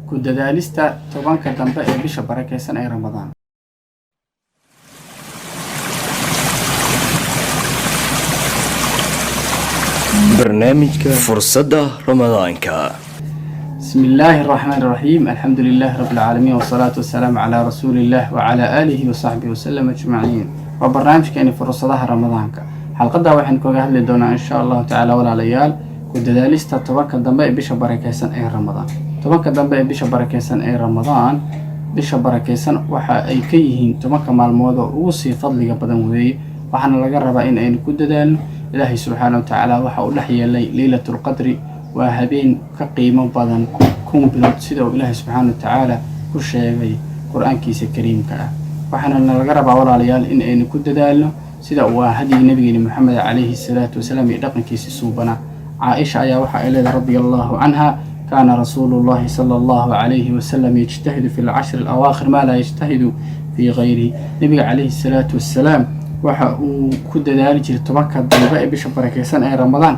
Ku dadaalista 10-ka dambe ee bisha barakeysan ee Ramadaan. Barnaamijka Fursadda Ramadaanka. بسم الله الرحمن الرحيم، الحمد لله رب العالمين، والصلاة والسلام على رسول الله وعلى آله وصحبه وسلم أجمعين. وبرنامجkeeni fursadaha Ramadaanka, xalqadda waxaynu kaga hadli doonaa, insha Allahu tacaala, walaalayaal, ku dadaalista 10-ka dambe ee bisha barakeysan ee Ramadaan. 10-ka dambe ee bisha barakeysan ee Ramadaan, bisha barakeysan waxa ay ka yihiin 10-ka maalmood oo ugu sii fadliga badan weeye. Waxaana laga rabaa in aynu ku dadaalno. Ilaahay subxaana wa tacaala waxa uu dhex yeelay Leylatulqadri, waa habeen ka qiimo badan 1000 bilood, sida uu Ilaahay subxaana wa tacaala ku sheegay Qur-aankiisa kariimka ah. Waxaana laga rabaa, walaalayaal, in aynu ku dadaalno sida uu ah hadyigi nabigeeni Moxamed calayhi salaatu wasalaam iyo dhaqankiisi suubanaa. Caaisha ayaa waxa ay leedahay, radia Allahu canha: "Kaana rasuulu llahi sala Allahu calayhi wasalam yajtahidu fi lcashri alawaakhir maa laa yajtahidu fii gayrihi." Nabiga calayhi salaatu wasalaam waxa uu ku dadaali jiray 10-ka dambe ee bisha barakeysan ee Ramadaan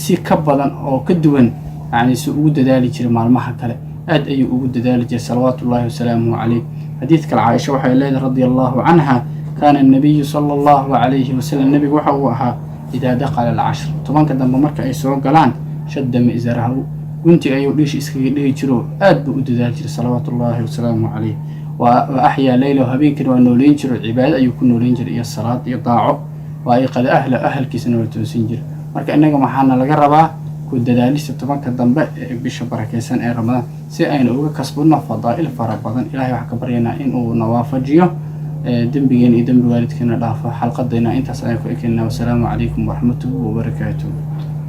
si ka badan oo ka duwan, yani si ugu dadaali jiray maalmaha kale. Aad ayuu ugu dadaali jiray, salawaatu ullahi wasalaamuhu calayh. Xadiid kale Caaisha waxay leedahay, radia Allahu canha: "Kaana annabiyu sala Allahu calayhi wasalam," nebigu waxa uu ahaa, "idaa dakhala alcashr," 10-ka dambe marka ay soo galaan, "shadda mi'zarahu," gunti ayuu dhiish iskaga dhigi jiro. Aad buu u dadaali jiray, salawaatu ullahi wasalaamuhu calayh. "Wa axyaa leylahu," habeenkana waa nooleyn jiro, cibaado ayuu ku nooleyn jiray iyo salaad iyo daaco. "Wa ayqada ahla," ahalkiisana waa toosin jiray. Marka innaga maxaana laga rabaa? Ku dadaalista 10-ka dambe ee bisha barakeysan ee Ramadaan, si aynu uga kasbano fadaa'il fara badan. Ilahay waxaan ka baryaynaa in uu na waafajiyo, dembigeena iyo dembi waalidkeena dhaafo. Xalqadayna intaas ayaan ku ekeynaa. Wasalaamu calaykum waraxmatuhu wabarakaatuh.